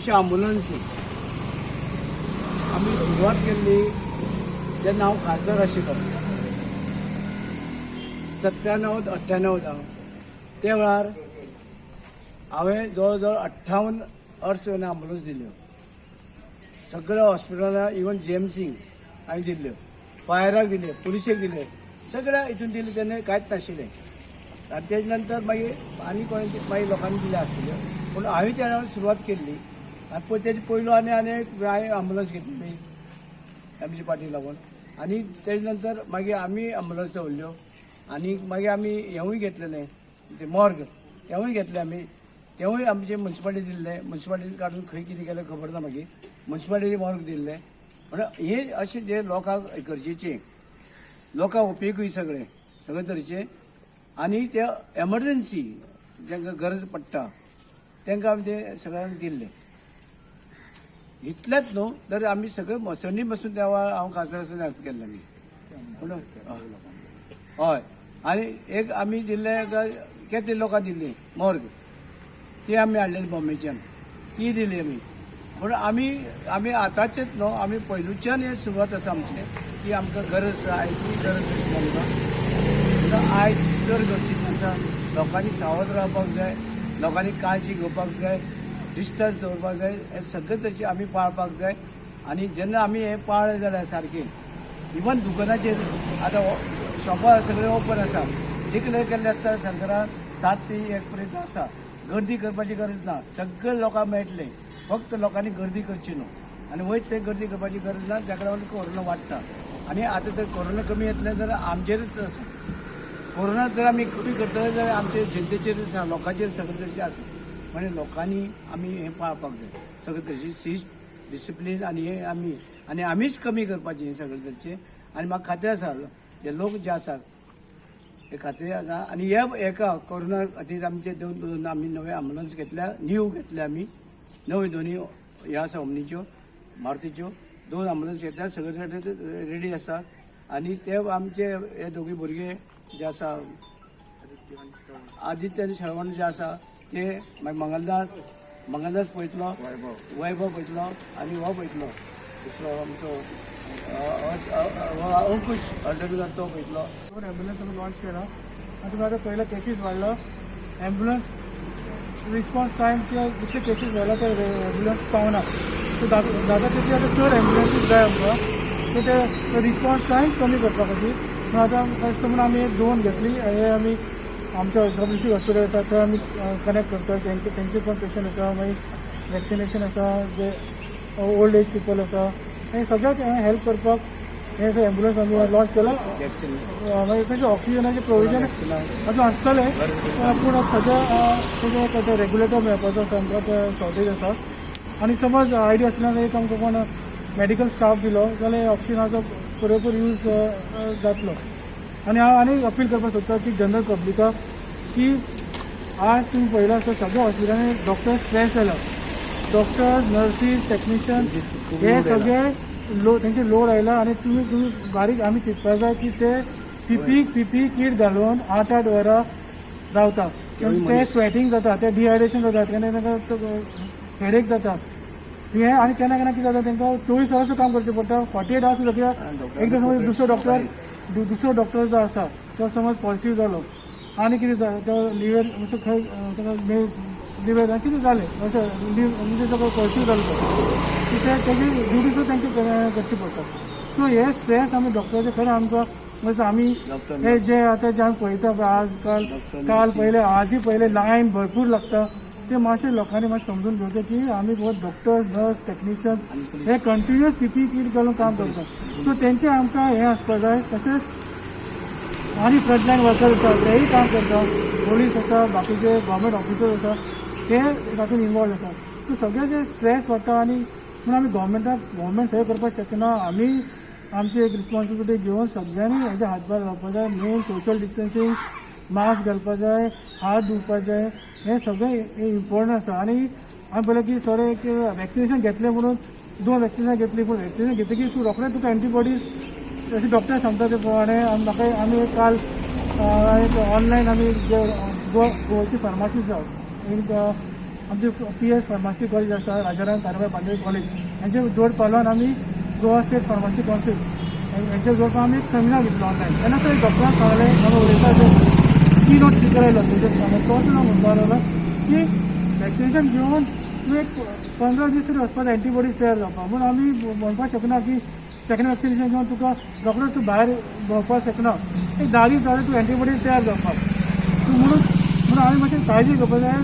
खुबश्यो आंबुलन्सी आमी सुरवात केल्ली जेन्ना हांव खासदार आशिल्लो 97 98 हांव त्या वेळार हांवें जवळ जवळ 58 अर्स आंबुलन्स दिल्यो सगळ्या हॉस्पिटलां, इवन जीएमसी हांवें दिल्ल्यो, फायराक दिले, पुलिशेक दिले, सगळ्या हितून दिले. तेन्ना कांयच नाशिल्लें आनी तेजे नंतर मागीर आनी कोणे मागीर लोकांनी दिले आसतल्यो, पूण हांवें त्या वेळार सुरवात केल्ली. आनी पळय, तेजे पयलो आनी आनी एक हांवें आंबुलन्स घेतलेली एमजी पार्टी लागून आनी तेजे नंतर मागीर आमी आंबुलन्स दवरल्यो आनी मागीर आमी हेंवूय घेतलेलें, ते मॉर्ग तेवूय घेतले आमी. तेवूय आमचे मुन्सिपालिटी दिल्ले. मुन्सिपालिटी काडून खंय कितें केलें खबर ना. मागीर मुन्सिपालिटी मॉर्ग दिल्ले. म्हणल्यार हे अशें जे लोकांक गरजेचे, लोकांक उपयोगी सगळे सगळे तरेचे आनी ते एमर्जन्सी जांकां गरज पडटा तांकां आमी ते सगळ्यांक दिल्ले. इतलेंच न्हू तर आमी सगळे मसंडी बसून त्या वेळार हांव खासदार आसतना हेल्प केल्लें आमी. पूण हय, आनी एक आमी दिल्ले केतले लोकांक दिल्ली मॉर्ग, ती आमी हाडलेली बॉम्बेच्यान, ती दिली आमी. पूण आमी आतांचेच न्हू, आमी पयलूच्यान हे सुरवात आसा आमचें की आमकां गरज आसा, आयची गरज आशिल्ली आमकां. म्हणून आयज चड गरजेचें आसा. लोकांनी सावध रावपाक जाय, लोकांनी काळजी घेवपाक जाय, डिस्टन्स दवरपाक जाय. हे सगळे तरेचे आमी पाळपाक जाय. आनी जेन्ना आमी हें पाळ्ळें जाल्यार सारकें, इवन दुकानाचेर आतां शॉपां सगळें ओपन आसा, डिक्लेअर केल्लें आसता सरकारान, 7 ते 1 पर्यंत आसा. गर्दी करपाची गरज ना. सगळे लोकांक मेळटले, फक्त लोकांनी गर्दी करची न्हू आनी वयत थंय गर्दी करपाची गरज ना. ताका लागून कोरोना वाडटा आनी आतां तर कोरोना कमी येतलें जाल्यार आमचेरच आसा. कोरोना जर आमी कमी करतले जाल्यार आमचे जनतेचेर आसा, लोकांचेर सगळे तरेचे आसा. म्हणजे लोकांनी आमी हें पाळपाक जाय सगळे तरेची शिस्त, डिसिप्लीन आनी हे आमी आनी आमीच कमी करपाचें हें सगळे तरेचें. आनी म्हाका खात्री आसा, जे लोक जे आसात हे खात्री आसा. आनी हे एका कोरोना खातीर आमचे दोन दोन आमी नवे आंबुलन्स घेतल्या, न्यू घेतल्या आमी नव्यो. दोनी ह्यो आसा, ओमनीच्यो, मारुतीच्यो दोन आंबुलन्स घेतल्या. सगळे रेडी आसा. आनी ते आमचे हे दोगी भुरगे जे आसा, आदित्य आनी श्रवण जे आसा ते, मागीर मंगलदास, मंगलदास पळयतलो, वैभव पळयतलो आनी हो पळयतलो दुसरो आमचो अंकुश हळदणकर, तो पळयतलो. दोन ॲम्ब्युलन्स आमी लॉन्च केला आनी तुमी आतां पयले केसीस वाडलो. ॲम्ब्युलन्स रिस्पॉन्स टायम किंवा जितले केसीस वाडला ते ॲम्ब्युलन्स पावना. सो जाता तितले आतां चड ॲम्ब्युलन्सीस जाय आमकां, सो ते रिस्पॉन्स टायम कमी करपा खातीर. म्हणून आतां फर्स्ट म्हणून आमी एक दोन घेतली. हे आमी आमच्या सब डिस्ट्रिक्ट हॉस्पिटल आसा थंय आमी कनेक्ट करता. तेंचे पण पेशंट आसा, मागीर वॅक्सिनेशन आसा, जे ओल्ड एज पिपल आसा, हे सगळ्याक हेल्प करपाक हे ॲम्ब्युलन्स आमी लॉन्च केला. वॅक्सिन. मागीर तशें ऑक्सिजनाचें प्रोविजन अजून आसतलें, पूण सद्या तेजें रेग्युलेटर मेळपाचो आसा आमकां, ते शॉर्टेज आसा. आनी समज आयडिया आसल्यार एक आमकां कोण मेडिकल स्टाफ दिलो जाल्यार ऑक्सिजनाचो पुरेपूर यूज जातलो. आनी हांव आनी अपील करपाक सोदता की जनरल पब्लिकाक की आज तुमी पळयलां आसता, सगळ्या हॉस्पिटलांनी डॉक्टर स्ट्रेस जाला. डॉक्टर्स, नर्सीस, टेक्निशियन हे सगळे लो, तेंचे लोड आयला. आनी तुमी बारीक आमी चिंतपाक जाय की ते पीपी कीट घालून 8-8 वरां रावता. ते स्वेटिंग जाता, ते डिहायड्रेशन जाता, केन्ना तांकां हेडेक जाता हें. आनी केन्ना केन्ना कितें जाता, तांकां 24 वरां काम करचें पडटा, 48 आवर्स सुद्दां. कित्याक एकदां समज दुसरो डॉक्टर जो आसा तो समज पॉझिटिव्ह जालो आनी कितें जालें, तो लिव्हर खंय ताका लिव्हर कितें जालें अशें, म्हणजे ताका पॉझिटिव्ह जालो तो, ते तेजी ड्युटी सुद्दां तांची करची पडटा. सो हे स्ट्रेस आमी डॉक्टराचे खरें आमकां म्हणजे आमी हे जे आतां जे आमी पळयता पळय आज काल काल पयले आजूय पयले लायन भरपूर लागता, ते मातशे लोकांनी मातशें समजून घेवचें की आमी both doctors, nurse, technician हे कंटिन्युअस पीपी कीट घालून काम करता. सो तेंचे आमकां हें आसपाक जाय. तशेंच आनी फ्रंटलायन वर्कर आसा, तेय काम करता, पोलीस आसा, बाकीचे गव्हर्मेंट ऑफिसर आसा, ते तातूंत इनवॉल्व आसा. सो सगळे जे स्ट्रेस वाडटा आनी म्हणून आमी गव्हर्मेंटाक, गव्हर्मेंट सगळें करपाक शकना. आमी आमची एक रिस्पॉन्सिबिलिटी घेवन सगळ्यांनी हेजे हातभार लावपाक जाय. मेन सोशल डिस्टन्सींग, मास्क घालपाक जाय, हात धुवपाक जाय, हें सगळें इम्पॉर्टंट आसा. आनी आमी पळयलें की थोडे एक वॅक्सिनेशन घेतलें म्हणून, दोन वॅक्सिनेशन घेतली, पूण वॅक्सिनेशन घेतकीर तूं रोखडें तुका एंटीबॉडीज अशें डॉक्टर सांगता ते प्रमाणे. आनी म्हाका आमी एक काल एक ऑनलायन आमी जे गोवाची फार्मासी आसा एक आमचे पी एस फार्मासी कॉलेज आसा, राजाराम ताराबाय बांदेकर कॉलेज हेंचे जोड पालवान आमी गोवा स्टेट फार्मासी कावन्सील हेंच्या जोडपान आमी एक सेमिनार घेतलो ऑनलायन. तेन्ना थंय डॉक्टरान सांगलें, आमी उलयता की नोट स्पिकर आयलो तेजस कामत, तो सुद्दां म्हणपाक लागलो की वॅक्सिनेशन घेवन तूं एक 15 दीस तरी वचपाक एंटीबॉडीज तयार जावपाक. म्हणून आमी म्हणपाक शकना की सेकंड वॅक्सिनेशन घेवन तुका रोखडोच तूं भायर भोंवपाक शकना. एक 10 दीस जाले तूं एंटीबॉडीज तयार जावपाक तूं, म्हणून म्हणून आमी मातशें काळजी घेवपाक जाय.